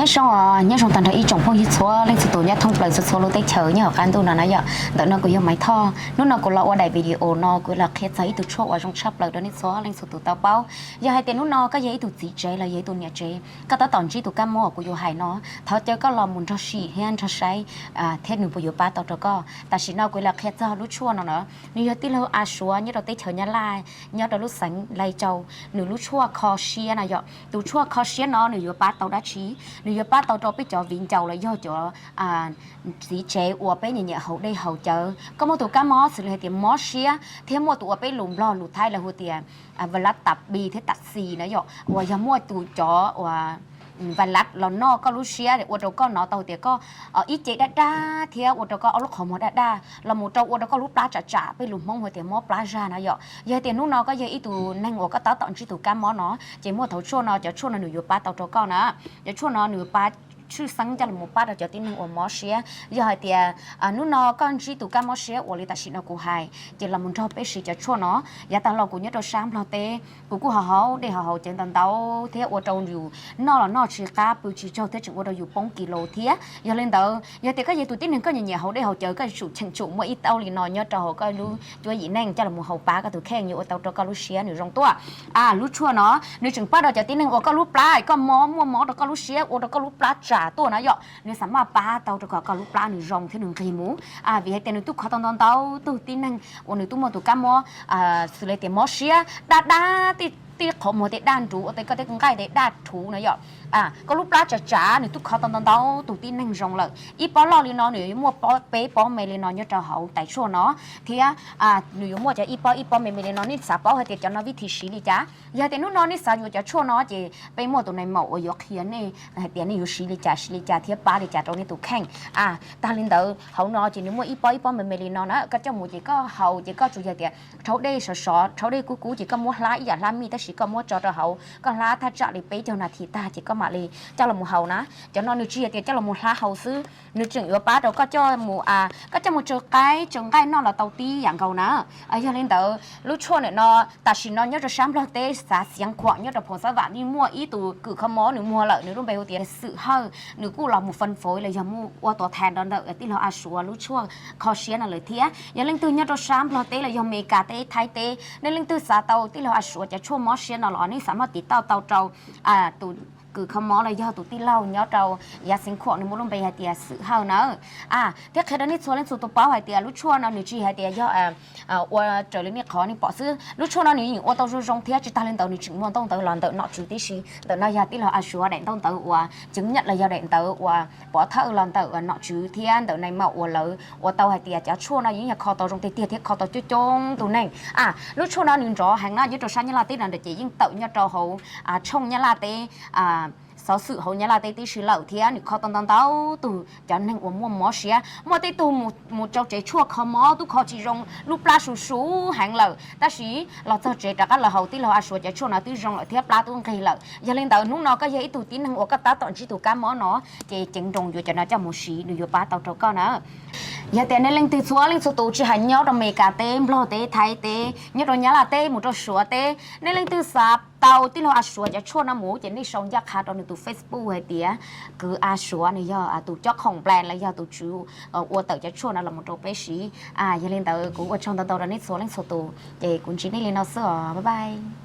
Nyob zoo, nyob zoo tag nrho ib tsoom phooj ywg txhua leej txhua tus nyob thoob plaws txhua txhua lub teb chaws nyob hauv qab ntuj no na yom. Ntawm no kuv yog Maiv Thoj. Hnub no kuv los ua daim video no kuv los qhia txog ib tug tshuaj uas zoo tshaj plaws rau nej txhua leej txhua tus tau paub. Yog hais tias hnub no koj yog ib tug txiv tsev los yog ib tug niam tsev, koj tab tom ntsib tus kab mob uas kuv yuav hais no, thov caw koj los mus nrog sim thiab nrog saib thiab nws puas yuav pab tau rau koj. Tam sim no kuv los qhia txog lub tshuaj no na. Nws yog tij laug A Suav nyob rau teb chaws Nyab Laj, nyob rau lub xeev Lai Châu. Nws lub tshuaj kho siab no yom. Tus tshuaj kho siab no nws yuav pab tau dab tsi? Nws yuav pab tau rau peb cov viv ncaus los yog cov txiv tsev uas peb nyiam nyiam haus dej haus cawv. Koj muaj tus kab mob xws li hais tias mob siab thiab muaj tus uas peb lus Nplog lus Thaib lawv hu tias virus tap bi thiab tap xis na yom, uas yog muaj tus cov uas virus los noj koj lub siab ua rau koj hnov tau tias koj ib ce daj daj thiab ua rau koj ob lub qhov muag daj daj los mus rau ua rau koj lub plab tsam tsam, peb lus Hmoob hu tias mob plab zag na yom. Yog hais tias hnub no koj yog ib tug neeg uas koj tab tom ntsib tus kab mob no ces muaj tau tshuaj no, cov tshuaj no nws yuav pab tau rau koj na. Cov tshuaj no nws pab tshwj xeeb coj los pab rau cov tib neeg uas mob siab. Yog hais tias hnub no koj ntsib tus kab mob siab uas li tam sim no kuv hais ces los mus nrog peb siv cov tshuaj no. Yav tag los kuv nyob rau sab Nplog teb kuv kuj haus haus dej haus haus cawv ntau ntau thiab ua rau yus noj los noj tsis qab pw tsis tsaug thiab tseem ua rau yus poob kis lus thiab. Yog li ntawd yog tias koj yog tus tib neeg koj nyiam nyiam haus dej haus cawv koj tsum cheem tsum muaj ib tauj li no nyob rau hauv koj lub cuab yim neej coj los haus pab koj tus kheej yuav ua tau rau koj lub siab nws zoo tuaj. Lub tshuaj no nws tseem pab rau cov tib neeg uas koj lub plab koj mob muaj mob rau koj lub siab ua rau koj lub plab tsam tuaj na yom, nws xav maj pab tau rau kom koj lub plab nws zoo thiab nws nqig mus. Vim hais tias nws twb kho tau ntau ntau tug tib neeg uas nws twb muaj tus kab mob xws li tias mob siab daj daj, tej qhov muag tej daj nruv ua tej koj tej nqaij tej daj rhuv na yom. Koj lub plab tsam tsam nws twb kho tau ntau ntau tus tib neeg zoo lawm. Ib pob loj li no nws yuav muaj peb pob me li no nyob rau hauv tais tshuaj no thiab nws yuav muaj cov ib pob ib pob me me li no. Nej xav paub hais tias cov no vib thi siv li cas? Yog tias hnub no nej xav yuav cov tshuaj no ces peb muaj tus nais maum uas yuav qhia nej hais tias nej yuav siv li cas siv li cas thiab pab li cas rau nej tus kheej. Tag li ntawd hauv no ces nws muaj ib pob ib pob me me li no na, koj coj mus ces koj haus ces koj tsuas yog tias rhaub dej sov sov, rhaub dej kub kub ces koj muab hlab ib yam hlab mij tab sis koj muab tso rau hauv koj hlab thaj tsam li peb caug nas this tag ces koj mam li coj los haus na. Cov no nws tsis yog tias coj los haus haus xwb, nws tseem yuav pab rau koj coj mus, koj coj mus tsaws qaib tsaws nqaij noj los tau tib yam nkaus na. Yog li ntawd lub tshuaj ntawm no tam sim no nyob rau sab Nplog teb xav xiav khuam nyob rau Phoos Xab Vam nej muaj ib tus kws kho mob nws muag lawm, nws lub npe hu tias Xwm Hawj, nws kuj los mus phân phối los yog mus ua tuam thas rau ntawm tij laug A Suav lub tshuaj kho siab no lawm thiab. Yog leej twg nyob rau sab Nplog teb los yog Mes Kas teb, Thaib teb, nej leej twg xav tau tij laug A Suav cov tshuaj mob siab no los nej xav maj tiv tauj tau rau tus kws kho mob los yog tus tij laug nyob rau yav xiv khuam nws muaj lub npe hais tias Xwm Hawj na. Thiab qhia rau nej txhua leej txhua tus paub hais tias lub tshuaj no nws tsis hais tias yog ua raws li nej qhov nej pom xwb. Lub tshuaj no nws yeej ua tau zoo zoo thiab tsis tag li ntawd nws tseem muaj ntaub ntawv los ntawm nom tswv tib si. Ntawm no yog tij laug A Suav daim ntaub ntawv uas chứng nhận los yog daim ntawv uas pov thawj los ntawm nom tswv thiab ntawm nais maum uas lawv ua tau hais tias cov tshuaj no yeej yog kho tau zoo tiag tiag thiab kho tau coob coob tus neeg. Lub tshuaj no nws nrov heev na, nyob rau sab Nyab Laj teb no ces yeej tawm nyob rau hauv tshooj Nyab Laj teb, xov xwm hauv Nyab Laj teb tib si lawm thiab nws kho tau ntau ntau tus cov neeg uas muaj mob siab. Muaj tej tug mus rau tsev tshuaj kho mob twb kho tsis zoo, lub plab su su heev lawm, tab sis los txog tsev rov qab los haus tij laug A Suav cov tshuaj no twb zoo lawm thiab plab twb nqig lawm. Yog li ntawd hnub no koj yog ib tug tib neeg uas koj tab tom ntsib tus kab mob no ces ceev nroos yuav cov no coj mus siv, nws yuav pab tau rau koj na. Yog tias nej leej twg txhua leej txhua tus tsis hais nyob rau Mes Kas teb, Nplog teb, Thaib teb, nyob rau Nyab Laj teb mus rau Suav teb, nej leej twg xav tau tij laug A Suav cov tshuaj no mus ces nej sau ncaj qha rau nws tus Facebook hais tias kwv A Suav, nws yog tus cob khoom plan los yog tus tswv ua tawm cov tshuaj no los mus rau peb siv. Yog li ntawd kuv ua tsaug ntau ntau rau nej txhua leej txhua tus ces kuv ntsib nej li no xwb os, bye bye.